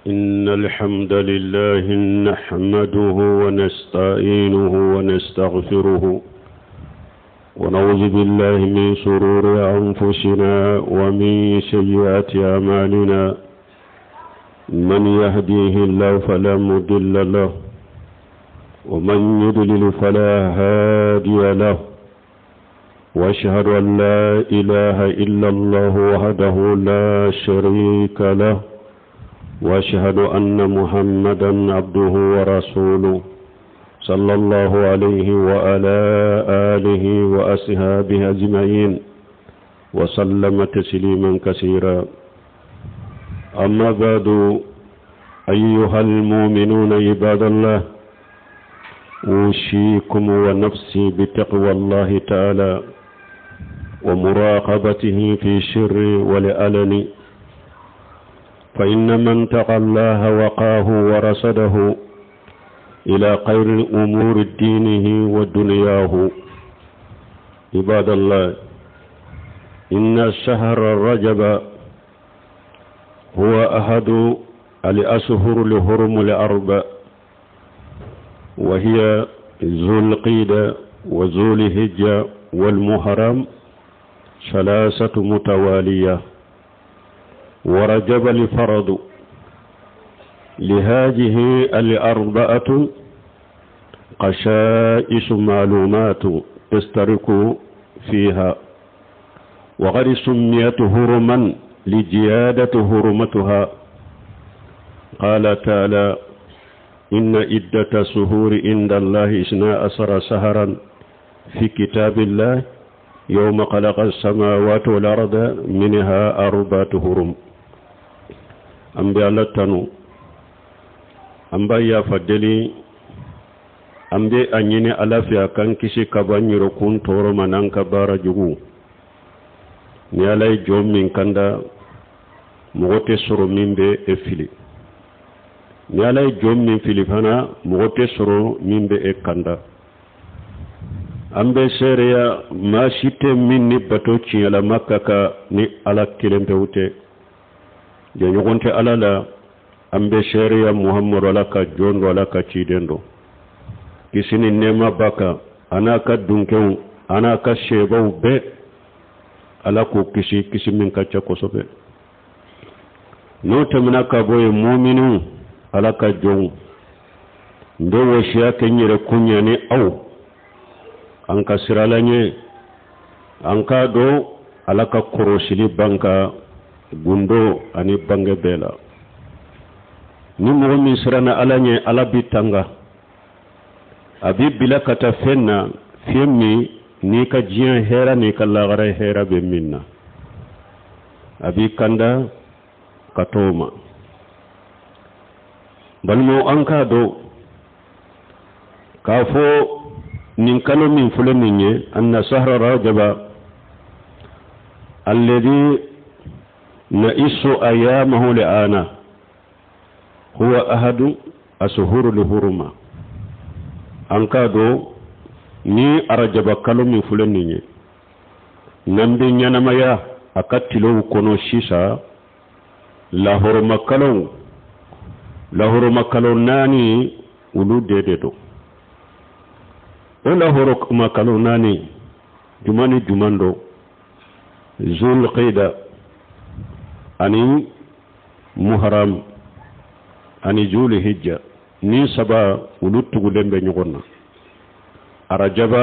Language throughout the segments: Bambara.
إن الحمد لله نحمده ونستعينه ونستغفره ونعوذ بالله من شرور أنفسنا ومن سيئات أعمالنا من يهديه الله فلا مضل له ومن يضلل فلا هادي له واشهد ان لا اله الا الله وحده لا شريك له واشهد ان محمدا عبده ورسوله صلى الله عليه وعلى اله واصحابه اجمعين وسلم تسليما كثيرا اما بعد ايها المؤمنون عباد الله أوصيكم ونفسي بتقوى الله تعالى ومراقبته في السر والعلن فإن من تقى الله وقاه ورصده إلى خير أمور دينه ودنياه عباد الله إن شهر الرجب هو أحد الأشهر الحرم الأربع وهي ذو القيدة وذو الهجة والمحرم ثلاثة متوالية ورجب الفرض لهذه الأربعة قشائش معلومات تشترك فيها وقد سميت هرما لزيادة هرمتها قال تعالى إن عدة شهور عند الله اثنا عشر شهرا في كتاب الله يوم خلق السماوات والأرض منها أربعة هرم an bɛ ala tanu an b'a yafa deli an bɛ a ɲini ala fɛ a k'an kisi ka bɔ an yɛrɛkun tɔɔrɔ ma n'an ka baara jugu ni ala ye jɔn min kanda mɔgɔ tɛ sɔrɔ min bɛ e fili ni ala ye jɔn min fili fana mɔgɔ tɛ sɔrɔ min bɛ e kanda an bɛ seereya maa si tɛ min ni bato tiɲɛlama ka kan ni ala kelen pewu tɛ jɛɲɔgɔn tɛ ala la an bɛ seereya muhamadu ala ka jɔn don ala ka ciden don kisi ni nɛɛma b'a kan a n'a ka dunkew a n'a ka sebaw bɛɛ ala k'o kisi kisi min ka ca kosɛbɛ n'o tɛmɛna ka bɔ yen muminiw ala ka jɔnw n bɛ wasiya kɛ n yɛrɛ kun ɲɛ ni aw an ka siran ala ɲɛ an k'a dɔn ala ka kɔrɔsili b'an kan gundo ani bange bɛɛ la ni mɔgɔ min siranna ala ɲɛ ala b'i tanga a b'i bila ka taa fɛn na fɛn min n'i ka diɲɛ hɛrɛ n'i ka lagara hɛrɛ bɛ min na a b'i kanda ka t'o ma balimaw an k'a dɔn k'a fɔ nin kalo min filɛ nin ye anna sahra rajaba alladhi na'isu ayamahu li'ana huwa ahadu asuhuru lihuruma an k'a dɔn ni arajaba kalo min filɛ nin ye n'an bɛ ɲɛnamaya a ka tilew kɔnɔ sisan lahɔrɔmakalow lahɔrɔmakalo naani olu de de don o lahɔrɔmakalo naani juman ni juman don zulqida ani muharam ani zulhijja ni saba olu tugulen bɛ ɲɔgɔn na arajaba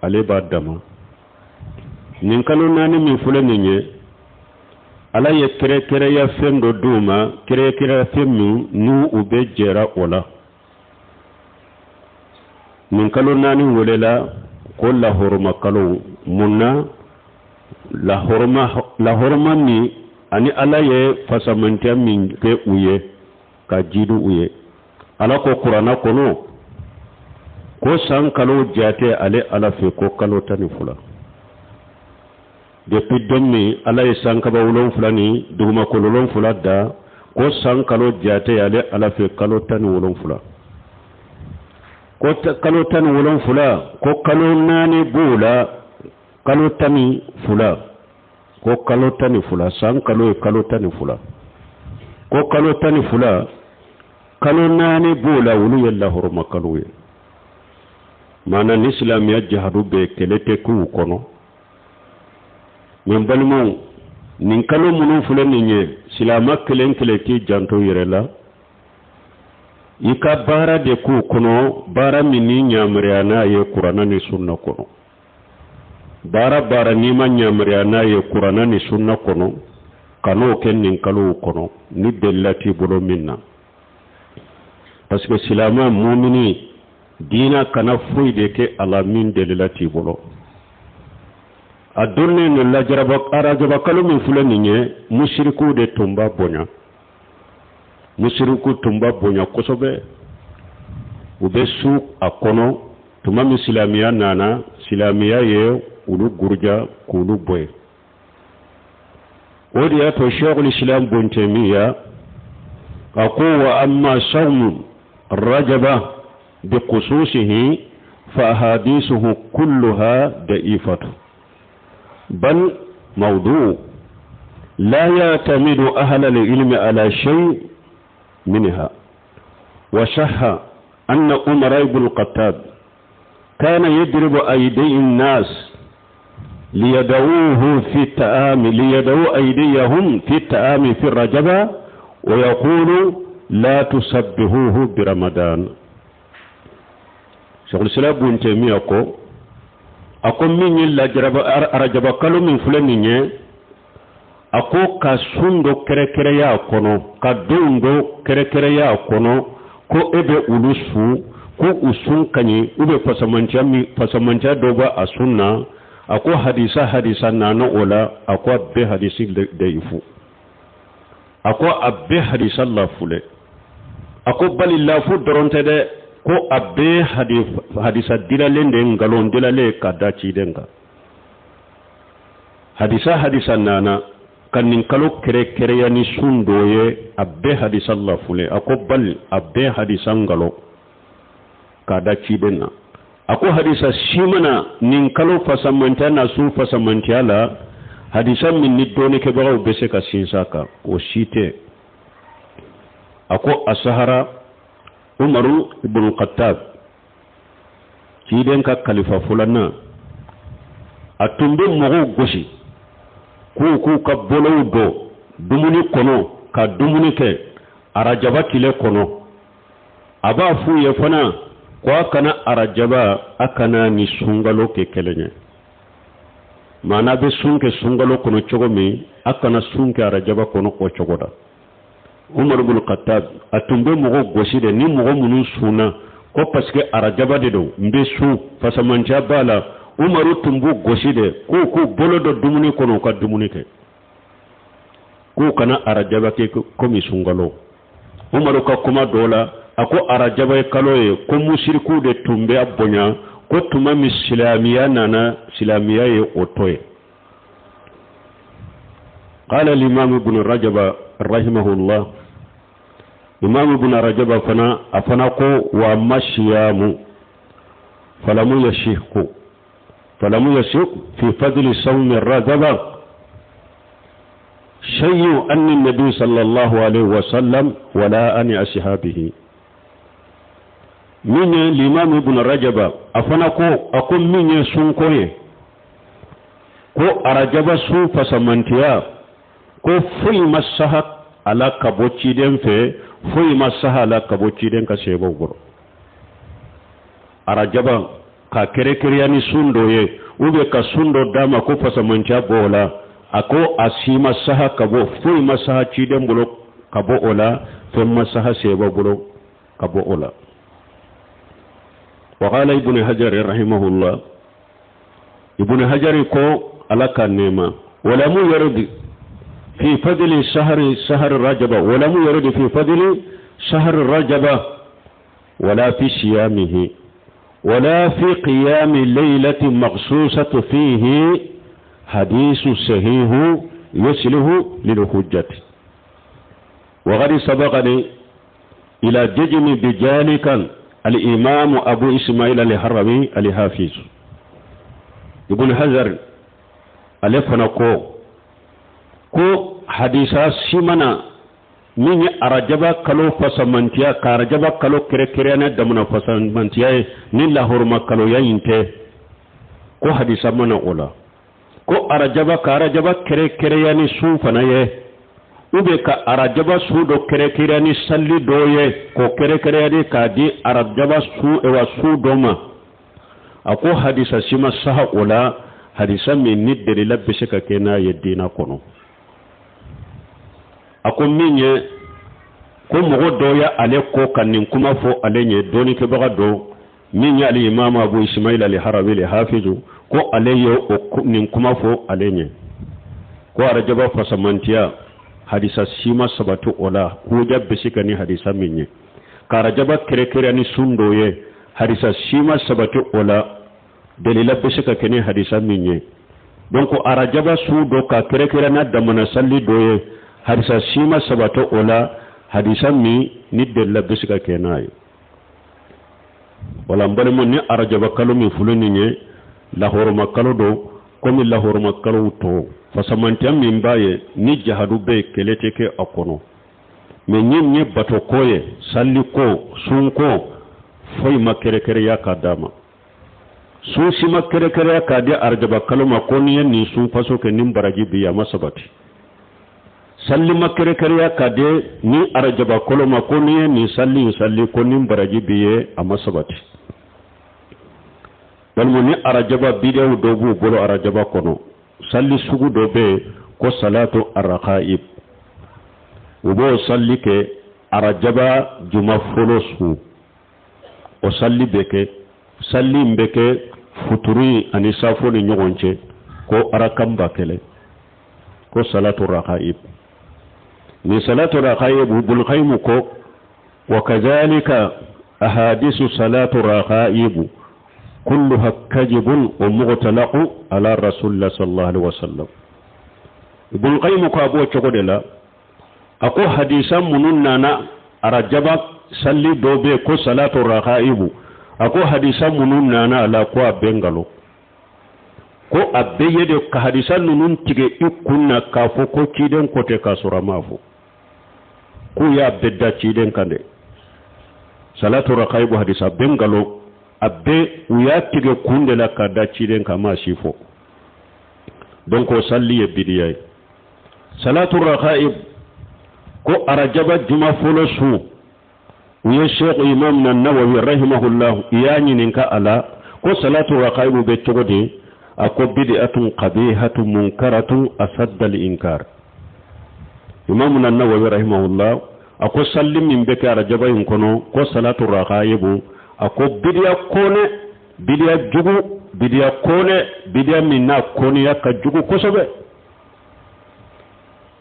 ale b'a dama nin kalo naani min filɛ nin ye ala ye kɛrɛkɛrɛya fɛn dɔ d'u ma kɛrɛkɛrɛya fɛn min n'u u bɛ jɛra o la nin kalo naani welela ko lahɔrɔma kalo mun na lahɔrɔma lahɔrɔma min ani ala ye fasamantiya min kɛ u ye ka jidi u ye ala ko kuranna kɔnɔ ko san kalo jate ale ala fɛ ko kalo 12 depuis don min ala ye sankaba wolonfila ni dugumakolo wolonfila da ko san kalo jate ale ala fɛ kalo 17 ko kalo 17 ko kalo naani b'o la kalo 12 ko kalo 12 san kalo ye kalo 12 Ko kalo 12, kalo 4 b'o la, olu ye lahɔrɔma kalo ye. Maana ni silamɛya jihadu bɛ kɛlɛ tɛ k'u kɔnɔ. Mɛ n balimaw, nin kalo minnu filɛ nin ye, silamɛ kelen kelen t'i janto yɛrɛ la, i ka baara de k'u kɔnɔ, baara min ni yamaruya n'a ye kuranna ni sunna kɔnɔ. Baara baara n'i ma yamaruya n'a ye kuranna ni sunna kɔnɔ, kan'o kɛ nin kalow kɔnɔ ni delila t'i bolo min na. Parce que silamɛ mumini diina kana foyi de kɛ a la min delila t'i bolo. A donnen don lajaraba arajaba kalo min filɛ nin ye, musirikuw de tun b'a bonya. Musiriku tun b'a bonya kosɛbɛ, u bɛ sun a kɔnɔ. Tuma min silamɛya nana, silamɛya ye olu guruja k'olu bɔ yen. O de y'a to Sheikhul Islam Bun Taymiya a ko: wa amma sawmu rajaba bi khususihi fa ahadisuhu kulluha da'ifatu bal mawdu la ya'tamidu ahla al-ilmi ala shay minha. Wa sahha anna Umar ibn al-Khattab kana yadribu aydi an-nas liyadawuhu fi ta'ami liyadawu aydiyahum fi ta'ami fi rajaba wa yaqulu la tusabbihuhu bi Ramadan. Sheikhul Islam Bun Taymiya ko, a ko min ye lajaraba arajaba kalo min filɛ nin ye, a ko ka sun dɔ kɛrɛkɛrɛya a kɔnɔ, ka denw dɔ kɛrɛkɛrɛya a kɔnɔ, ko e bɛ olu sun, ko u sun ka ɲi, u bɛ fasamantiya min, fasamantiya dɔ bɛ a sun na. A ko hadisa nana o la, a ko a bɛɛ hadisi dayifu, a ko a bɛɛ hadisa lafulɛ. A ko bali lafu dɔrɔn tɛ dɛ, ko a bɛɛ hadisa dilalen de, nkalon dilalen ka da ciden kan. Hadisa nana ka nin kalo kɛrɛkɛrɛya ni sun dɔ ye, a bɛɛ hadisa lafulɛ. A ko bali a bɛɛ hadisa nkalon k'a da ciden na. A ko hadisa si mana nin kalo fasamantiya na sun fasamantiya la, hadisa min ni dɔɔnikɛbagaw bɛ se ka sinsin a kan, o si tɛ. A ko a sahara Umaru ibn Khattab, ciden ka kalifa fɔlɔna, a tun bɛ mɔgɔw gosi k'u ka bolow don dumuni kɔnɔ ka dumuni kɛ arajaba tile kɔnɔ. A b'a f'u ye fana ko a kana arajaba, a kana ni sunkalo kɛ kelen ye. Maana bɛ sun kɛ sunkalo kɔnɔ cogo min, a kana sun kɛ arajaba kɔnɔ o cogo la. Umaru ibn Khattab a tun bɛ mɔgɔw gosi de, ni mɔgɔ minnu sunna ko parce que arajaba de don, n bɛ sun, fasamantiya b'a la, Umaru tun b'u gosi de k'u k'u bolo dɔ dumuni kɔnɔ, u ka dumuni kɛ, k'u kana arajaba kɛ komi sunkalo. Umaru ka kuma dɔ la, a ko arajaba ye kalo ye ko musirikuw de tun bɛ a bonya, ko tuma min silamɛya nana, silamɛya ye o to ye. قال الإمام ابن رجب رحمه الله، إمام ابن رجب فنا أفنقو: وأما الصيام فلم يشك في فضل صوم الرجب شيء عن النبي صلى الله عليه وسلم ولا عن أصحابه. من الإمام ابن رجب أفنقو أقول من يسون ko arajaba sun fasamantiya, ko foyi ma saha a la ka bɔ ciden fɛ, foyi ma saha a la ka bɔ ciden ka sebaw bolo. Arajaba ka kɛrɛkɛrɛya ni sun dɔ ye, ou bien ka sun dɔ d'a ma ko fasamantiya b'o la, a ko a si ma saha ka bɔ, foyi ma saha ciden bolo ka bɔ o la, fɛn ma saha seba bolo ka bɔ o la. وقال ابن حجر رحمه الله، ابن حجر ko ala ka nɛɛma: ولم يرد في فضل شهر رجب ولم يرد في فضل شهر رجب ولا في صيامه ولا في قيام ليلة مخصوصة فيه حديث صحيح يصلح للحجة. وقد سبقني إلى جزم بذلك الإمام أبو إسماعيل الحرمي الحافظ. ابن حجر ale fana ko hadisa si mana Min ye arajaba kalo fasamantiya, ka arajaba kalo kɛrɛkɛrɛya n'a damana fasamantiya ye ni lahɔrɔma kaloya in tɛ, ko hadisa ma na o la. Ko arajaba, ka arajaba kɛrɛkɛrɛya ni sun fana ye, ou bien ka arajaba su dɔ kɛrɛkɛrɛya ni sali dɔ ye, k'o kɛrɛkɛrɛya de k'a di arajaba su, ewa su dɔ ma, a ko hadisa si ma saha o la, hadisa min ni delila bɛ se ka kɛ n'a ye diina kɔnɔ. A ko min ye ko mɔgɔ dɔ ye ale ko ka nin kuma fɔ ale ɲɛ, dɔnnikɛbaga dɔ min ye ale imamu Abu Ismail al-Harawi al-Hafizu, ko ale ye o nin kuma fɔ ale ɲɛ, ko arajaba fasamantiya hadisa si ma sabati o la, huja bɛ se ka ni hadisa min ye, ka arajaba kɛrɛkɛrɛ ni sun dɔ ye, hadisa si ma sabati o la, dalila bɛ se ka kɛ ni hadisa min ye. Donc arajaba su dɔ ka kɛrɛkɛrɛ n'a damana sali dɔ ye, hadisa si ma sabati o la, hadisa min ni dalila bɛ se ka kɛ n'a ye. Wala n balimaw, ni arajaba kalo min filɛ nin ye, lahɔrɔma kalo don komi lahɔrɔma kalow tɔ. Fasamantiya min b'a ye, ni jahadu bɛ yen, kɛlɛ tɛ kɛ a kɔnɔ. Mais min ye bato ko ye, sali ko, sun ko, foyi ma kɛrɛkɛrɛya k'a d'a ma. Sun si ma kɛrɛkɛrɛya k'a di arajaba kalo ma ko n'i ye nin sun faso kɛ, nin baraji bi, a ma sabati. Sali ma kɛrɛkɛrɛya k'a di ni arajaba kalo ma ko n'i ye nin sali in sali, ko nin baraji bi ye, a ma sabati. Walima ni arajaba bidaw dɔ b'u bolo arajaba kɔnɔ, sali sugu dɔ bɛ yen ko salatu arakaib, u b'o sali kɛ arajaba juma fɔlɔ su. O sali bɛ kɛ, sali in bɛ kɛ futuri ani safo ni ɲɔgɔn cɛ, ko arakan 1000, ko salatu rakaib. Ni salatu rakaib, Ibn Qayyim ko wa kazalika ahadisu salatu rakaib kulluha kajibun wa mughtalaqu ala rasulillah sallallahu alaihi wasallam. Ibn Qayyim ko a b'o cogo de la. A ko hadisa minnu nana arajaba sali dɔ bɛ yen ko salatu rakaibu, a ko hadisa minnu nana a la, ko a bɛɛ nkalon, ko a bɛɛ ye de ka hadisa ninnu tigɛ i kun na k'a fɔ ko ciden ko tɛ, k'a sɔrɔ a m'a fɔ, k'u y'a bɛɛ da ciden kan dɛ. Salatu rakaibu hadisa bɛɛ nkalon, a bɛɛ u y'a tigɛ kun de la k'a da ciden kan, a m'a si fɔ. Donc o sali ye bidiya ye, salatu rakaib. Ko arajaba juma fɔlɔ su, u ye Sheikh Imam na Nawawi rahimahullah, u y'a ɲininka a la ko salatu rakaibu bɛ cogo di? A ko bid'atun qabihatun munkaratun asadda al-inkar. Imam na Nawawi rahimahullah a ko salli min bɛ kɛ arajaba in kɔnɔ ko salatu rakaibu, a ko bidiya kɔnɛ, bidiya jugu, bidiya kɔnɛ, bidiya min n'a kɔniya ka jugu kosɛbɛ.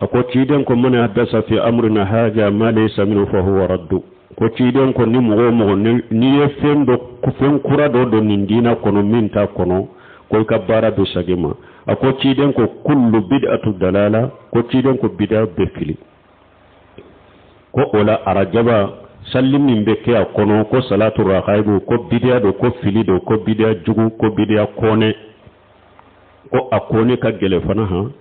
A ko ciden ko man ahdasa fi amrina haja ma laysa minhu fa huwa raddu. Ko ciden ko ni mɔgɔ o mɔgɔ n'i ye fɛn dɔ, fɛn kura dɔ don nin diina kɔnɔ min t'a kɔnɔ, ko i ka baara bɛ segin ma. A ko ciden ko kullu bid'atu dalala, ko ciden ko bid'a bɛ fili. Ko o la arajaba sali min bɛ kɛ a kɔnɔ ko salatu rakaibu, ko bidiya don, ko fili don, ko bidiya jugu, ko bidiya kɔnɛ, ko a kɔnɛ ka gɛlɛn fana han.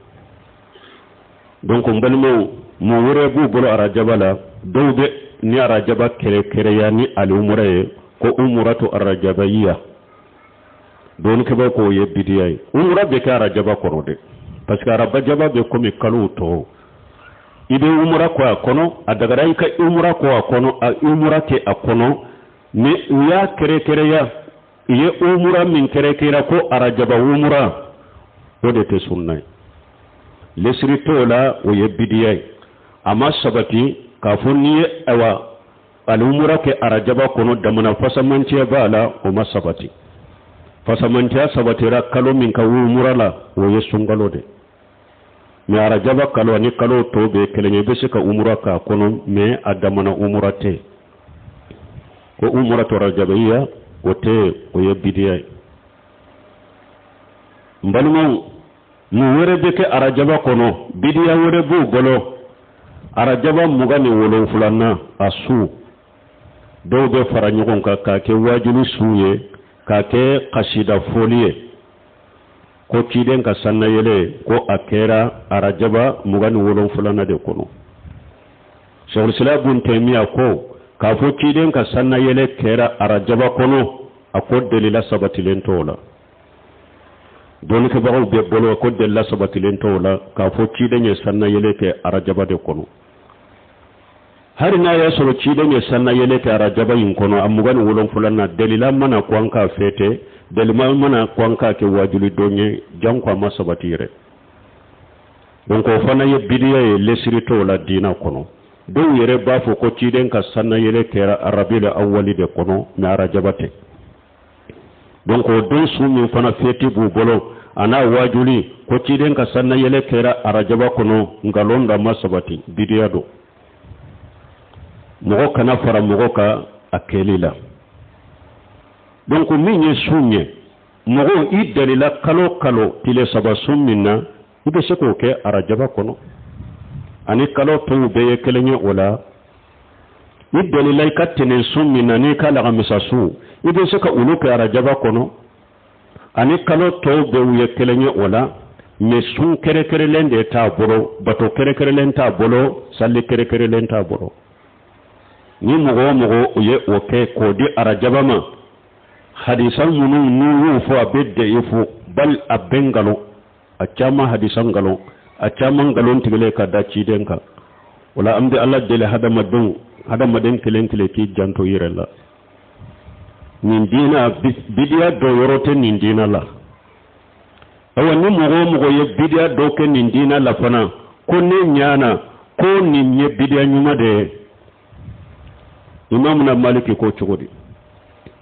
Donc n balimaw, mun wɛrɛ b'u bolo arajaba la? Dɔw bɛ ni arajaba kɛrɛkɛrɛya ni ali umura ye, ko umuratu arajabayiya. Dɔnnikɛbaw k'o ye bidiya ye. Umura bɛ kɛ arajaba kɔnɔ dɛ, parce que arajaba bɛ komi kalow tɔ. I bɛ umura kɔ a kɔnɔ, a dagara i ka umura kɔ a kɔnɔ, a umura kɛ a kɔnɔ. Ni u y'a kɛrɛkɛrɛya, i ye umura min kɛrɛkɛrɛ ko arajaba umura, o de tɛ sunna ye, lesiri t'o la, o ye bidiya ye. A ma sabati k'a fɔ n'i ye ayiwa ali umura kɛ arajaba kɔnɔ, damana fasamanciya b'a la, o ma sabati. Fasamanciya sabatira kalo min ka umura la, o ye sunkalo de. Mais arajaba kalo ani kalo tɔw bɛɛ kelen ye, i bɛ se ka umura k'a kɔnɔ, mais a damana umura tɛ. Ko umura to arajabaiya, o tɛ, o ye bidiya ye. N balimaw, mun wɛrɛ bɛ kɛ arajaba kɔnɔ? Bidiya wɛrɛ b'u bolo. Arajaba 27nan a su, dɔw bɛ fara ɲɔgɔn kan k'a kɛ wajulu su ye, k'a kɛ kasida fɔli ye, ko ciden ka sannayɛlɛ ko a kɛra arajaba 27nan de kɔnɔ. Shaykhul Bun Taymiya ko k'a fɔ ciden ka sannayɛlɛ kɛra arajaba kɔnɔ, a ko delila sabatilen t'o la. Dɔnnikɛbagaw bɛɛ bolo, ko delila sabatilen t'o la k'a fɔ ciden ye sannayɛlɛ kɛ arajaba de kɔnɔ. Hali n'a y'a sɔrɔ ciden ye sannayɛlɛ kɛ arajaba in kɔnɔ a 27 na, delila ma na ko an k'a fêter, delila ma na ko an k'a kɛ wajuli don ye, janko a ma sabati yɛrɛ. Donc o fana ye bidiya ye, lesiri t'o la diina kɔnɔ. Dɔw yɛrɛ b'a fɔ ko ciden ka sannayɛlɛ kɛra arabili awali de kɔnɔ, mais arajaba tɛ. Donc o don su min fana fête b'u bolo a n'a wajuli ko ciden ka sannayɛlɛ kɛra arajaba kɔnɔ, nkalon da ma sabati, bidiya don. Mɔgɔ kana fara mɔgɔ kan a kɛli la. Donc min ye sun ye, mɔgɔ i delila kalo kalo tile 3 sun min na, i bɛ se k'o kɛ arajaba kɔnɔ, ani kalo tɔw bɛɛ ye kelen ye o la. I delila i ka tɛnɛn sun min na n'i ka lagamisa sun, i bɛ se ka olu kɛ arajaba kɔnɔ, ani kalo tɔw bɛɛ ye kelen ye o la. Mais sun kɛrɛkɛrɛlen de t'a bolo, bato kɛrɛkɛrɛlen t'a bolo, sali kɛrɛkɛrɛlen t'a bolo. Ni mɔgɔ o mɔgɔ o ye o kɛ k'o di arajaba ma, hadisa minnu n'u y'o fɔ, a bɛ dɛyifu, bali a bɛ nkalon, a caman hadisa nkalon, a caman nkalon tigɛlen ka da ciden kan. O la an bɛ Ala deli, hadamadenw, hadamaden kelen kelen k'i janto i yɛrɛ la. Nin diina, bidiya dɔ yɔrɔ tɛ nin diina la. Awa, ni mɔgɔ o mɔgɔ ye bidiya dɔ kɛ nin diina la fana, ko ne ɲana ko nin ye bidiya ɲuman de ye, Imamuna Maliki ko cogo di?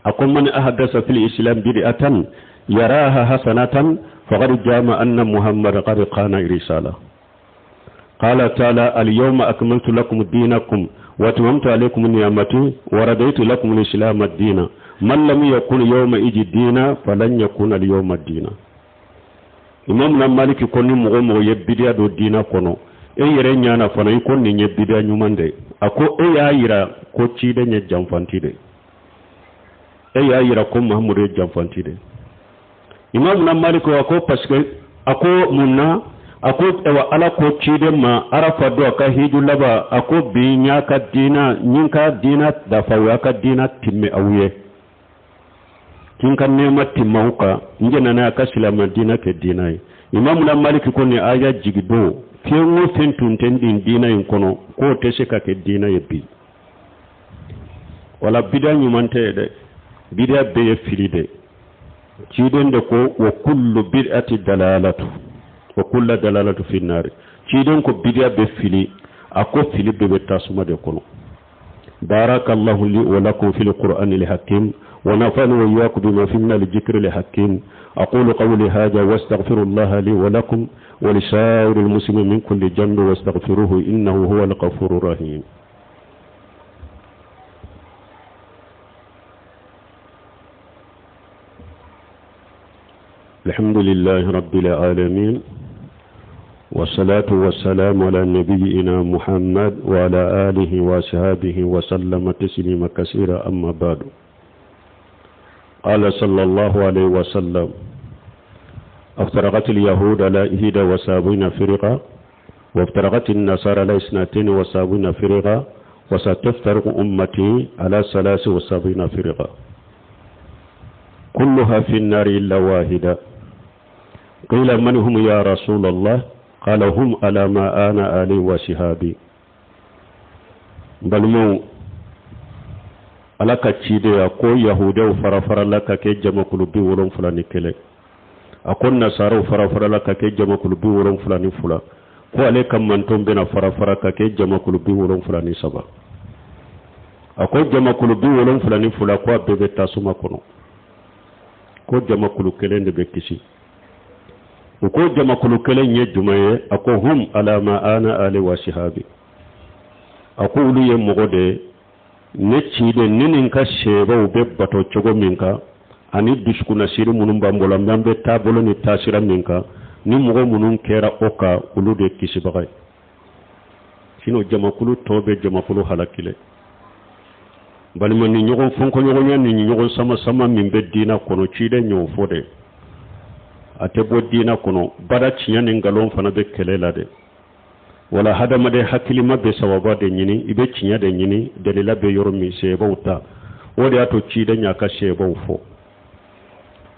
A ko man ahdasa fil islam bid'atan yaraha hasanatan faqad jama anna Muhammad qad qana risala. Qala ta'ala al yawma akmaltu lakum dinakum wa atmamtu alaykum ni'mati wa raditu lakum al islam ad-dina. Man lam yakun yawma iji dina falan yakuna al yawma dina. Imamuna Maliki ko ni mɔgɔ mɔgɔ ye bidiya don diina kɔnɔ, e yɛrɛ ɲana fana i ko nin ye bidiya ɲuman de, a ko e y'a yira ko ciden ye janfanti de, e y'a yira ko Mahamudu ye janfanti de. Imamuna Maliki a ko parce que, a ko mun na? A ko awa, Ala ko ciden ma Arafa don a ka hiju laban, a ko bi n y'a ka diina, n ka diina dafa o y'a ka diina timmɛ aw ye, kin ka nɛɛma timma aw kan, n jɛna n'a ka silamɛ diina kɛ diina ye. Imamuna Maliki ko nin aya jigi don, fɛn o fɛn tun tɛ nin diina in kɔnɔ, k'o tɛ se ka kɛ diina ye bi. Wala bida ɲuman tɛ ye dɛ, bida bɛɛ ye fili de. Ciden de ko wa kullu bid'ati dalalatu wa kullu dalalatu fi nari. Ciden ko bida bɛ fili, a ko fili bɛɛ bɛ tasuma de kɔnɔ. بارك الله لي ولكم في القرآن الحكيم ونفعني وإياكم بما فيه من الذكر الحكيم. أقول قولي هذا واستغفر الله لي ولكم ولسائر المسلمين من كل ذنب واستغفروه إنه هو الغفور الرحيم. الحمد لله رب العالمين، والصلاة والسلام على نبينا محمد وعلى آله وصحبه وسلم تسليما كثيرا. أما بعد، قال صلى الله عليه وسلم: افترقت اليهود على 71 فرقة، وافترقت النصارى على 72 فرقة، وستفترق أمتي على 73 فرقة، كلها في النار إلا واحدة. قيل من هم يا رسول الله؟ قال هم على ما أنا عليه وصحابي. Balimaw, Ala ka cidenya ko yahudaw farafarala ka kɛ jamakulu 71, a ko nasaraw farafarala ka kɛ jamakulu 72, ko ale ka manton bɛna farafara ka kɛ jamakulu 73. A ko jamakulu 72, ko a bɛɛ bɛ tasuma kɔnɔ, ko jamakulu kelen de bɛ kisi. U ko jamakulu kelen ye jumɛn ye? A ko hum ala ma ana ale wa sihabi. A ko olu ye mɔgɔ de ye, ne ciden ne ni n ka sɛbɛw bɛ bato cogo min kan, ani dusukunnasiri minnu b'an bolo, an bɛ taabolo ni taasira min kan, ni mɔgɔ minnu kɛra o kan, olu de ye kisibaga ye. Sinon jamakulu tɔ bɛ jamakulu halakile. Balima, ni ɲɔgɔn fɔnkɔɲɔgɔnya ni ɲɔgɔn sama-sama min bɛ diina kɔnɔ, ciden y'o fɔ dɛ, a tɛ bɔ diina kɔnɔ bada. Tiɲɛ ni nkalon fana bɛ kɛlɛ la dɛ. Wala hadamaden hakilima bɛ sawaba de ɲini, i bɛ tiɲɛ de ɲini, dalila bɛ yɔrɔ min, seebaw ta. O de y'a to ciden y'a ka seebaw fɔ.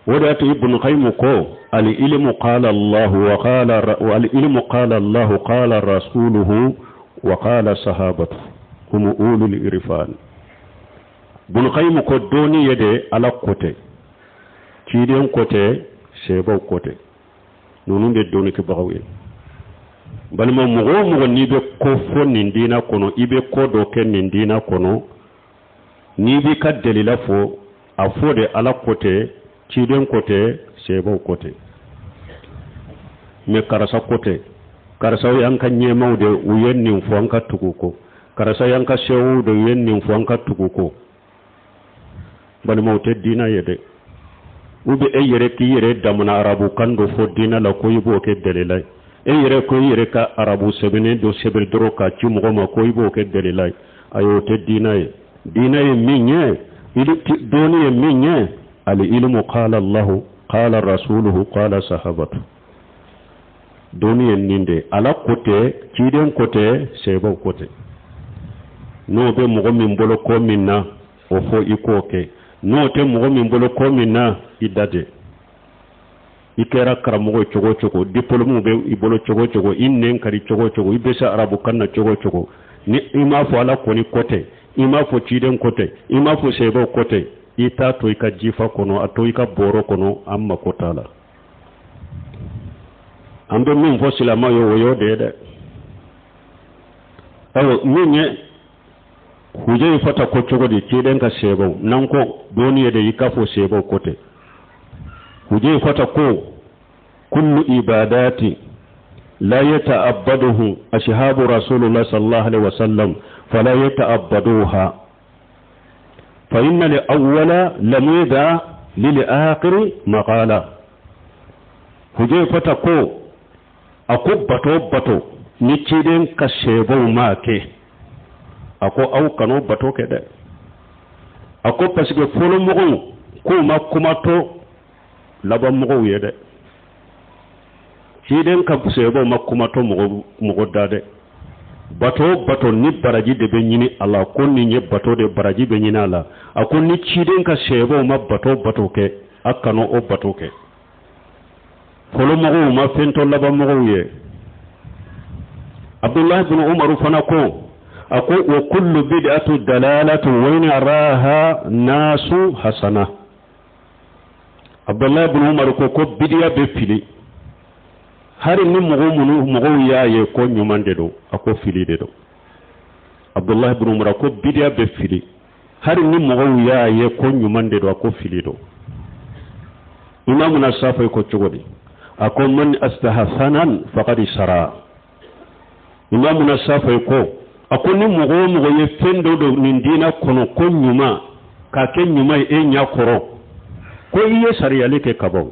O de y'a to Ibnu Kayimu ko al ilmu qala Allahu wa qala al ilmu qala Allahu qala rasuluhu wa qala sahabatu hum ulul irfan. Ibnu Kayimu ko dɔnni ye de Ala ko tɛ, ciden ko tɛ, seebaw ko tɛ. Ninnu de dɔnnikɛbagaw ye. Balima, mɔgɔ o mɔgɔ n'i bɛ ko fɔ nin diina kɔnɔ, i bɛ ko dɔ kɛ nin diina kɔnɔ, n'i b'i ka delila fɔ, a fɔ de Ala ko tɛ, ciden ko tɛ, seebaw ko tɛ. Mɛ karisa ko tɛ, karisa y'an ka ɲɛmaw de, u ye nin fɔ, an ka tugu kɔ. Karisa y'an ka sew de, u ye nin fɔ, an ka tugu kɔ. Balimaw, tɛ diina ye dɛ. U bɛ e yɛrɛ k'i yɛrɛ damana arabukan dɔ fɔ diina la ko i b'o kɛ dalila ye. E yɛrɛ ko i yɛrɛ ka arabu sɛbɛnnen dɔ sɛbɛn dɔrɔn k'a ci mɔgɔ ma ko i b'o kɛ dalila ye. Ayi, o tɛ diina ye. Diina ye min ye, dɔnni ye min ye, al ilmu qala Allahu qala rasuluhu qala sahabatu. Dɔnni ye nin de, Ala ko tɛ, ciden ko tɛ, seebaw ko tɛ. N'o bɛ mɔgɔ min bolo ko min na, o fɔ i k'o kɛ. N'o tɛ mɔgɔ min bolo ko min na, i da de. I kɛra karamɔgɔ cogo o cogo, diplôme bɛ i bolo cogo o cogo, i nɛn ka di cogo o cogo, i bɛ se arabukan na cogo o cogo, ni i m'a fɔ Ala kɔni ko tɛ, i m'a fɔ ciden ko tɛ, i m'a fɔ seebaw ko tɛ, i t'a to i ka jifa kɔnɔ, a to i ka bɔrɔ kɔnɔ, an mako t'a la. An bɛ min fɔ silamɛw ye, o y'o de ye dɛ. Ayiwa, min ye Hujayifata ko cogo di ciden ka seebaw n'an ko dɔnni ye de, i k'a fɔ seebaw ko tɛ. Hujayifata ko kullu ibadati la yata'abbaduhu ashabu rasulullah sallallahu alaihi wasallam fala yata'abbaduha fa inna li awwala lam yada lil akhiri maqala. Hujayifata ko, a ko bato bato ni ciden ka seebaw m'a kɛ, a ko aw kan'o bato kɛ dɛ. A ko parce que fɔlɔ mɔgɔw k'u ma kuma to laban mɔgɔw ye dɛ. Ciden ka seebaw ma kuma to mɔgɔ mɔgɔ da dɛ. Bato bato ni baraji de bɛ ɲini a la, ko nin ye bato de, baraji bɛ ɲini a la, a ko ni ciden ka seebaw ma bato bato kɛ, a kana o bato kɛ. Fɔlɔ mɔgɔw ma fɛn to laban mɔgɔw ye. Abdullahi bin Umaru fana ko, a ko wa kullu bid'atu dalalatu wa in araha nasu hasana. Abdullahi bin Umaru ko ko bidiya bɛ fili, hari ni mɔgɔ minnu mɔgɔw y'a ye ko ɲuman de don, a ko fili de don. Abdullahi bin Umaru ko bidiya bɛ fili, hari ni mɔgɔw y'a ye ko ɲuman de don, a ko fili don. Imamuna Safi ko cogo di? A ko man astahsanan faqad sara. Imamuna Safi ko, a ko ni mɔgɔ o mɔgɔ ye fɛn dɔ don nin diinɛ kɔnɔ ko ɲuman, k'a kɛ ɲuman ye e ɲɛ kɔrɔ, ko i ye sariyali kɛ kaban,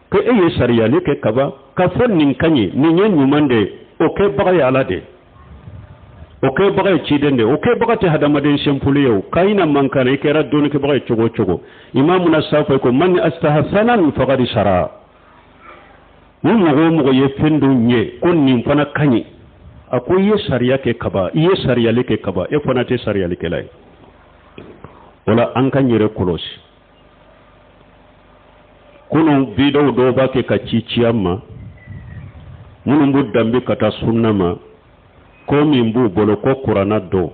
ko e ye sariyali kɛ kaban k'a fɔ nin ka ɲi, nin ye ɲuman de ye, o kɛbaga ye Ala de ye, o kɛbaga ye ciden de ye, o kɛbaga tɛ hadamaden simple ye. O kayina man kan i kɛra dɔnnikɛbaga ye cogo o cogo. Imamuna Safi ko man astahsanan faqad sara. Ni mɔgɔ o mɔgɔ ye fɛn dɔ ɲɛ ko nin fana ka ɲi, a ko i ye sariya kɛ kaba, i ye sariyali kɛ kaba, e fana tɛ sariyalikɛla ye. O la an ka yɛrɛ kɔlɔsi. Kunun bidaw dɔw b'a kɛ ka ci ci an ma, minnu b'u danbe ka taa sunna ma, ko min b'u bolo ko kuranna dɔw.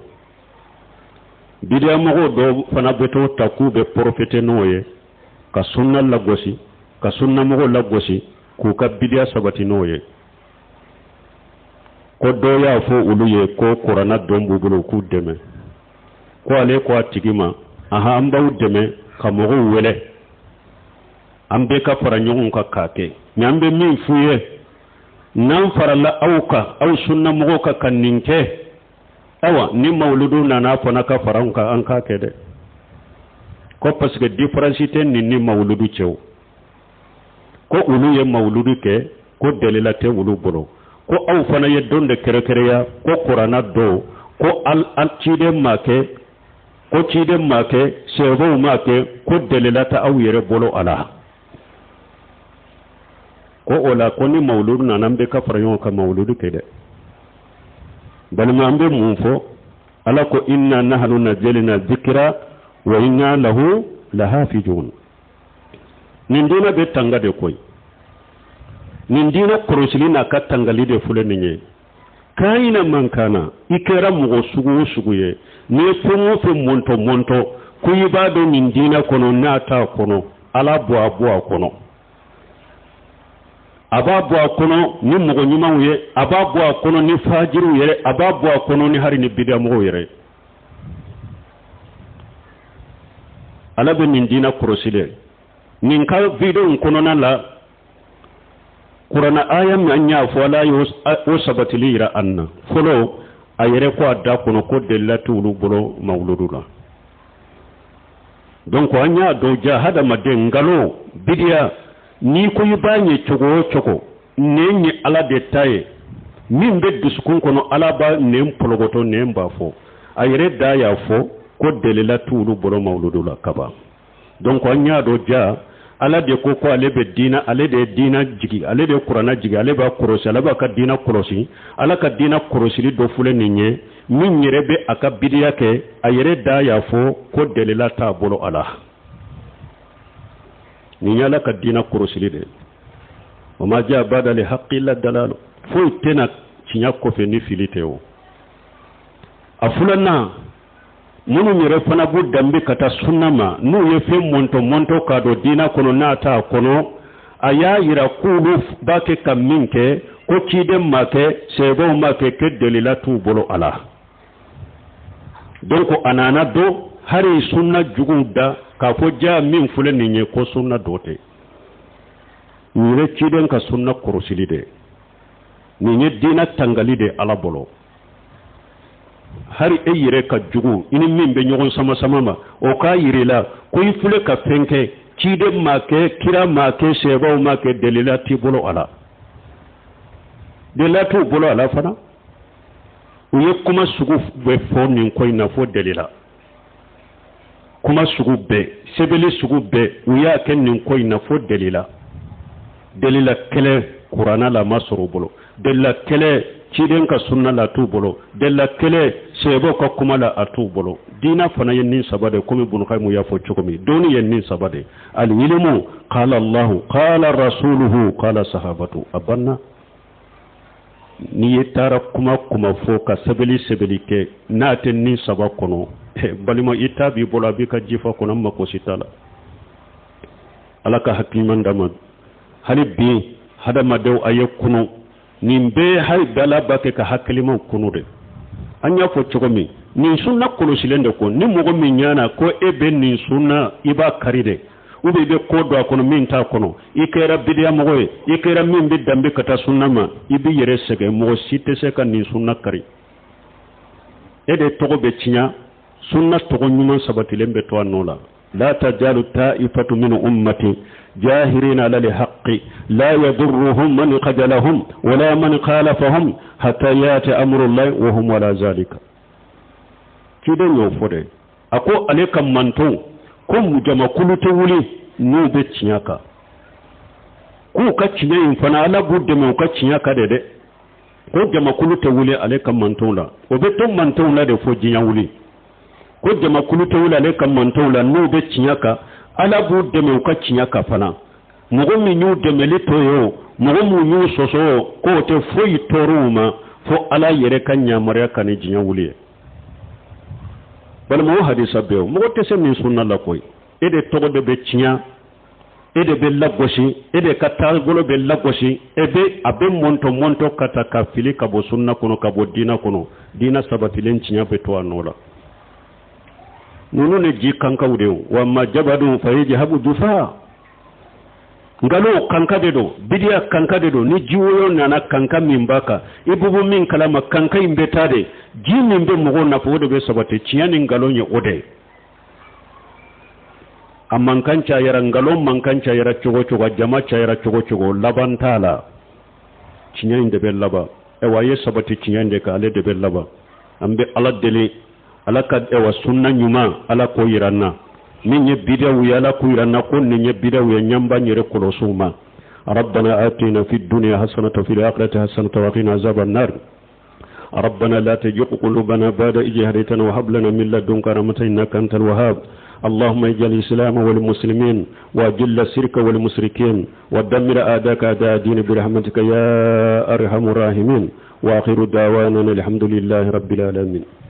Bidiyamɔgɔw dɔw fana bɛ t'o ta k'u bɛ porofite n'o ye ka sunna lagosi, ka sunnamɔgɔw lagosi, k'u ka bidiya sabati n'o ye. Ko dɔw y'a fɔ olu ye ko kuranna dɔn b'u bolo, k'u dɛmɛ. Ko ale ko a tigi ma, aha, an b'aw dɛmɛ ka mɔgɔw wele, an bɛɛ ka fara ɲɔgɔn kan k'a kɛ, mɛ an bɛ min f'u ye, n'an farala aw kan, aw sunnamɔgɔw kan ka nin kɛ, awa ni mawuludu nana fana ka fara an kan, an k'a kɛ dɛ. Ko parce que différence tɛ nin ni mawuludu cɛ o. Ko olu ye mawuludu kɛ, ko dalila tɛ olu bolo, ko aw fana ye don de kɛrɛkɛrɛya ko kuranna dɔw, ko al al ciden ma kɛ, ko ciden ma kɛ, sɛbɛnw ma kɛ, ko dalila tɛ aw yɛrɛ bolo a la. Ko o la ko ni mawuludu nana, an bɛ ka fara ɲɔgɔn kan mawuludu kɛ dɛ. Balima, an bɛ mun fɔ? Ala ko inna nahnu nazzalna zikra wa inna lahu lahafizun. Nin diinɛ bɛ tanga de koyi. Nin diinɛ kɔlɔsili n'a ka tangali de filɛ nin ye. Kayina man kana, i kɛra mɔgɔ sugu o sugu ye, n'i ye fɛn o fɛn mɔntɔ mɔntɔ ko i b'a dɔn nin diinɛ kɔnɔ, n'a t'a kɔnɔ, Ala bɔ a bɔ a kɔnɔ. A b'a bɔ a kɔnɔ ni mɔgɔ ɲumanw ye, a b'a bɔ a kɔnɔ ni fajiriw yɛrɛ, a b'a bɔ a kɔnɔ ni hari ni bidiyamɔgɔw yɛrɛ. Ala bɛ nin diinɛ kɔlɔsi dɛ. Nin ka video in kɔnɔna la, Kuranna aya min an y'a fɔ, Ala y'o sabatili yira an na. Fɔlɔ, a yɛrɛ ko a da kɔnɔ ko delila t'olu bolo mawuludu la. Donc an y'a dɔn ja hadamaden nkalon bidiya, n'i ko i b'a ɲɛ cogo o cogo, nɛn ye Ala de ta ye. Min bɛ dusukun kɔnɔ, Ala b'a nɛn pɔlɔkɔtɔ, nɛn b'a fɔ. A yɛrɛ da y'a fɔ ko delila t'olu bolo mawuludu la kaban. Donc an y'a dɔn ja Ala de ko ko ale bɛ diina, ale de ye diina jigi, ale de ye Kuranna jigi, ale b'a kɔlɔsi, ale b'a ka diina kɔlɔsi. Ala ka diina kɔlɔsili dɔ filɛ nin ye. Min yɛrɛ bɛ a ka bidiya kɛ, a yɛrɛ da y'a fɔ ko delila t'a bolo a la. Nin ye Ala ka diina kɔlɔsili de ye. Wa ma jaa bada li haqqi illa dalalu. Foyi tɛna tiɲɛ kɔfɛ ni fili tɛ. O a filanan, minnu yɛrɛ fana b'u danbe ka taa sunna ma, n'u ye fɛn mɔntɔ mɔntɔ k'a don diina kɔnɔ n'a t'a kɔnɔ, a y'a yira k'olu b'a kɛ ka min kɛ, ko ciden ma kɛ, sɛbɛnw ma kɛ, kɛ delila t'u bolo a la. Donc a nana don hari sunna juguw da k'a fɔ ja min filɛ nin ye, ko sunna dɔ tɛ. Nin ye ciden ka sunna kɔrɔsili de, nin ye diina tangali de Ala bolo. Hari e yɛrɛ ka jugu, i ni min bɛ ɲɔgɔn sama sama ma, o k'a yir'i la ko i filɛ ka fɛn kɛ, ciden ma kɛ, kira ma kɛ, sɛbɛnw ma kɛ, delila t'i bolo a la, delila t'u bolo a la fana. U ye kuma sugu bɛɛ fɔ nin ko in na fo delila kuma sugu bɛɛ, sɛbɛnni sugu bɛɛ, u y'a kɛ nin ko in na fo delila. Delila kelen Kuranna la ma sɔrɔ u bolo, delila kelen ciden ka sunna la a t'u bolo, delila kelen sɛbɛw ka kuma la a t'u bolo. Diina fana ye nin saba de, komi Bunukayimu y'a fɔ cogo min, dɔnni ye nin saba de: alilimu qala Allahu, qala rasuluhu, qala sahabatu. A banna. N'i ye taara kuma kuma fɔ ka sɛbɛnni sɛbɛnni kɛ, n'a tɛ nin saba kɔnɔ, balima, i ta b'i bolo, a b'i ka jifa kɔnɔ, n mako si t'a la. Ala ka hakiliman d'a ma. Hali bi hadamadenw, a ye kunu. Nin bɛɛ hali dala b'a kɛ ka hakilimaw kunu de. An y'a fɔ cogo min, nin sunna kɔlɔsilen de ko ni mɔgɔ min ɲana ko e bɛ nin sunna, i b'a kari de, ou bien i bɛ ko don a kɔnɔ min t'a kɔnɔ, i kɛra bidiya mɔgɔ ye, i kɛra min bɛ danbe ka taa sunna ma, i b'i yɛrɛ sɛgɛn. Mɔgɔ si tɛ se ka nin sunna kari. E de tɔgɔ bɛ tiɲɛ, sunna tɔgɔ ɲuman sabatilen bɛ to a nɔ la. La tajalu ta'ifatu min ummati jahirina ala lhaqqi la yadurruhum man qajalahum wala man khalafahum hatta yati amrullahi wa hum ala zalika. Ciden y'o fɔ dɛ. A ko ale ka mantonw ko jamakulu tɛ wuli n'u bɛ tiɲɛ kan, k'u ka tiɲɛ in fana, Ala b'u dɛmɛ u ka tiɲɛ kan de dɛ. Ko jamakulu tɛ wuli ale ka mantonw la, o bɛ to mantonw la de fo diɲɛ wuli. Ko jamakulu tɛ wuli ale ka mantonw la n'u bɛ tiɲɛ kan, Ala b'u dɛmɛ u ka tiɲɛ kan fana. Mɔgɔ min y'u dɛmɛli to ye o, mɔgɔ min y'u sɔsɔ o, k'o tɛ foyi tɔɔrɔ u ma fo Ala yɛrɛ ka yamaruya ka ni diɲɛ wuli ye. Balima, o hadisa bɛɛ o, mɔgɔ tɛ se min sunna la koyi. E de tɔgɔ de bɛ tiɲɛ, e de bɛ lagosi, e de ka taabolo bɛ lagosi, e bɛ a bɛ mɔntɔ mɔntɔ ka ta ka fili ka bɔ sunna kɔnɔ, ka bɔ diina kɔnɔ. Diina sabatilen tiɲɛ bɛ to a nɔ la. Ninnu ni ji kankaw de ye. Wa ma jabadun fa yajhabu jufa. Nkalon kanka de don, bidiya kanka de don. Ni jiwoyo nana, kanka min b'a kan, i bubu min kalama, kanka in bɛ taa de. Ji min bɛ mɔgɔw nafa, o de bɛ sabati. Tiɲɛ ni nkalon ye o de ye. A mankan cayara, nkalon mankan cayara cogo cogo, a jama cayara cogo cogo, laban t'a la. Tiɲɛ in de bɛ laban. Ayiwa, a ye sabati tiɲɛ in de kan, ale de bɛ laban. An bɛ Ala deli, Ala ka ɛwa sunna ɲuman, Ala k'o yira n na. Min ye bidaw ye, Ala k'o yira n na ko nin ye bidaw ye, ɲanba yɛrɛ kɔlɔsiw ma. ربنا آتنا في الدنيا حسنة وفي الآخرة حسنة وقنا عذاب النار. ربنا لا تزغ قلوبنا بعد إذ هديتنا وهب لنا من لدنك رحمة إنك أنت الوهاب. اللهم اجعل الإسلام والمسلمين وأجل الشرك والمشركين ودمر أعداءك أعداء الدين برحمتك يا أرحم الراحمين. وآخر دعوانا الحمد لله رب العالمين.